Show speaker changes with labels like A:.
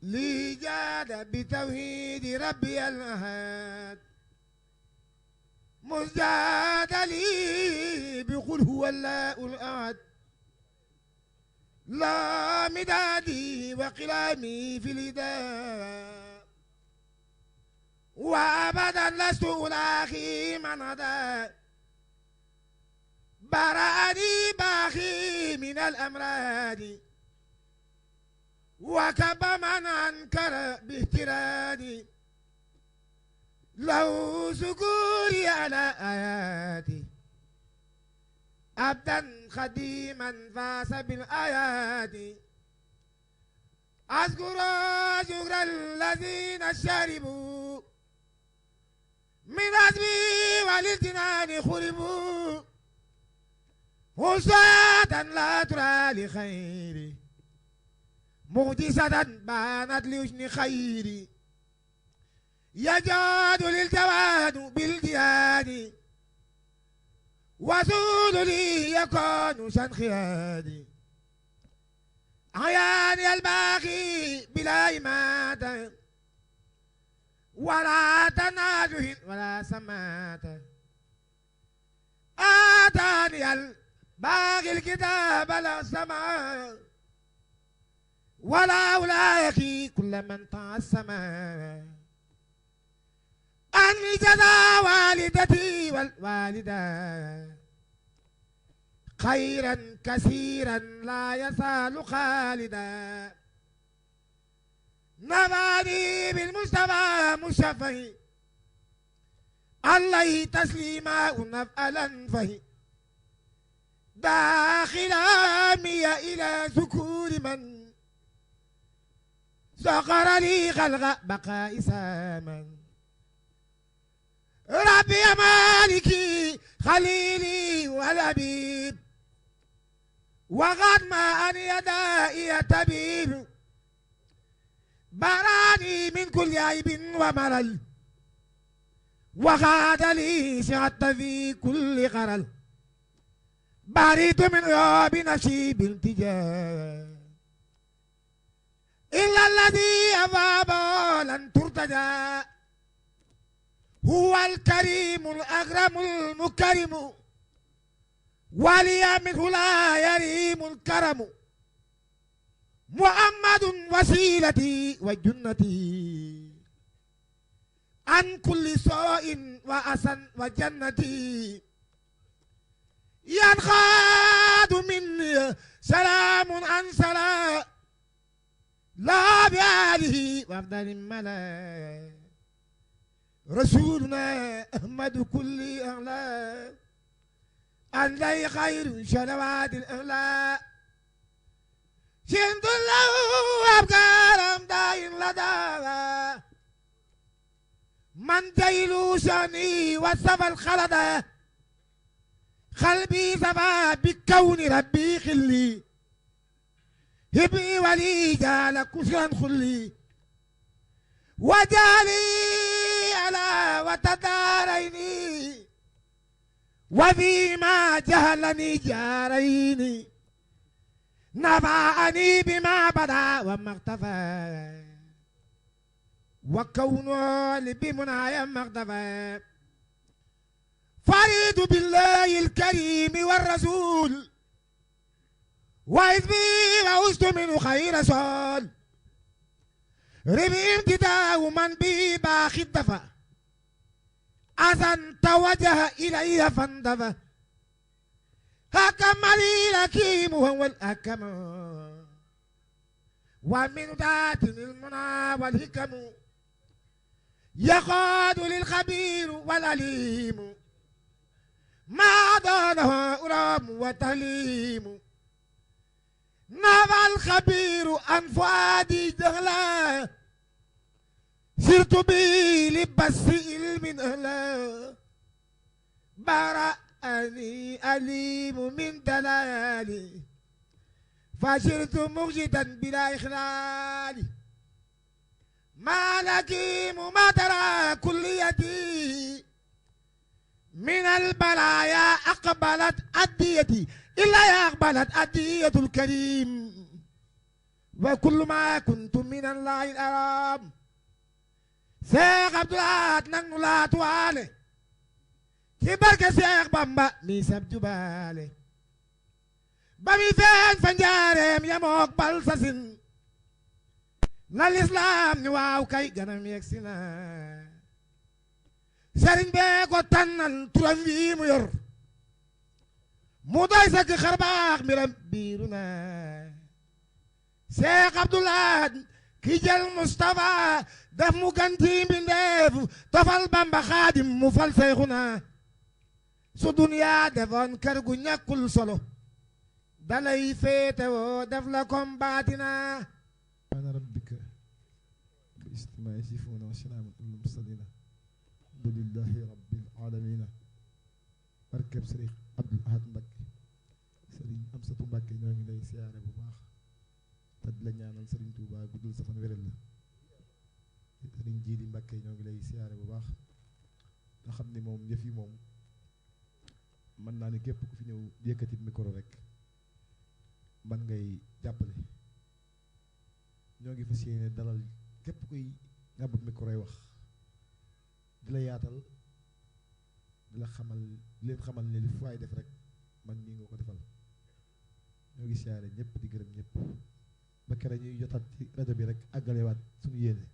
A: لي جاد بتوحيد ربي الأحد مزداد لي بقل هو الله الأحد لا مدادي وقلامي في الإداء وأبدا لست ألاقي من هدى برأني باخي من الأمراض وكب من أنكر باهترادي لو سكوري على آياتي عبدا خديما فاس بالآيات أذكر شكر الذين شربوا من عزمي والامتنان خربوا وصاة لا ترى لخيري معجزة بانت لحسن خيري يجاد للجواد بالجهاد وسود لي يكون شنخيادي عياني الباقي بلا إماتة ولا تنازه ولا سماتة آتاني الباقي الكتاب لا سماء ولا أولاك كل من تعسما أني جزا والدتي والوالدة خيرا كثيرا لا يزال خالدا نباني بالمصطفى مشفي عليه تسليما ونفعلا فهي داخل آمي إلى ذكور من سخر لي خلق بقاء ساما ربي يا مالكي خليلي والأبيب وغد ما أن يدائي تبيب براني من كل عيب ومرل وغاد لي شعت في كل غرل بريت من غياب نفسي بالتجاه إلا الذي أباب لن ترتجى هو الكريم الأكرم المكرم ولي منه لا يريم الكرم محمد وسيلتي وجنتي عن كل سوء وأسن وجنتي ينخاد مني سلام عن سلام لا بآله وأفضل الملا رسولنا أحمد كل أغلى علي خير شلوات الأغلى شند الله أبكارم داين لدى من جيلو شاني وصف الخلدة قلبي صفا بكون ربي خلي هبي ولي جال كسرا خلي وجالي على وتداريني وفيما جهلني جاريني نفعني بما بدا وما اختفى وكونه بمنايا ما اختفى فريد بالله الكريم والرسول وإذ بي وعزت منه خير رسول ربي امتداء من بي باخي الدفا أذن توجه إلي فاندفا حكم لي الحكيم هو الحكم ومن ذات المنى والحكم يقاد للخبير والعليم ما دونه أرام وتليم نفى الخبير عن فؤادي جهلا سرت بي لبس علم أهلا برأني أليم من دلالي فسرت مجدا بلا إخلال ما لكيم ما ترى كليتي من البلايا أقبلت أديتي إلا أقبلت أدية الكريم وكل ما كنت من الله الأرام Seex Abdul Ahad nag nu laatuwaale ci barke Seex Bamba mi sab jubaale ba mi feeñ fa njaareem yamook bal sasin na lislaam ni waaw kay ganam yegsi na sëriñ bee ko tànnal turam wi mu yor mu doy sëkk xarbaax mbiram biiru na Seex Abdul Ahad ki jël Mustafa def mu ganti mbindeef tofal Bamba Xaadim mu fal Seyxuna su duniyaa defoon kër gu ñàkkul solo dalay féete woo def la kom baatina
B: ana rabbika bi istimaa yasifuuna wa salaamun alal mursaliina alhamdulillahi rabbil aalamiina barkeb Sëriñ Abdul Ahad Mbakke Sëriñ Amsatu Mbakke ñoo ngi lay siyaare bu baax te di la ñaanal Sëriñ Tuubaa guddul sa fan wéral la Sëriñ Jiidi Mbakke ñoo ngi lay siyaare bu baax nga xam ni moom yëf yi moom mën naa ni képp ku fi ñëw yëkkati micro rek man ngay jàppale ñoo ngi fas yéene dalal képp kuy ngàbb micro yi wax di la yaatal di la xamal di leen xamal ne li fu waay def rek man mii nga ko defal ñoo ngi siyaare ñëpp di gërëm ñëpp ba kere ñuy jotaat ci rajo bi rek àggalewaat suñu yéene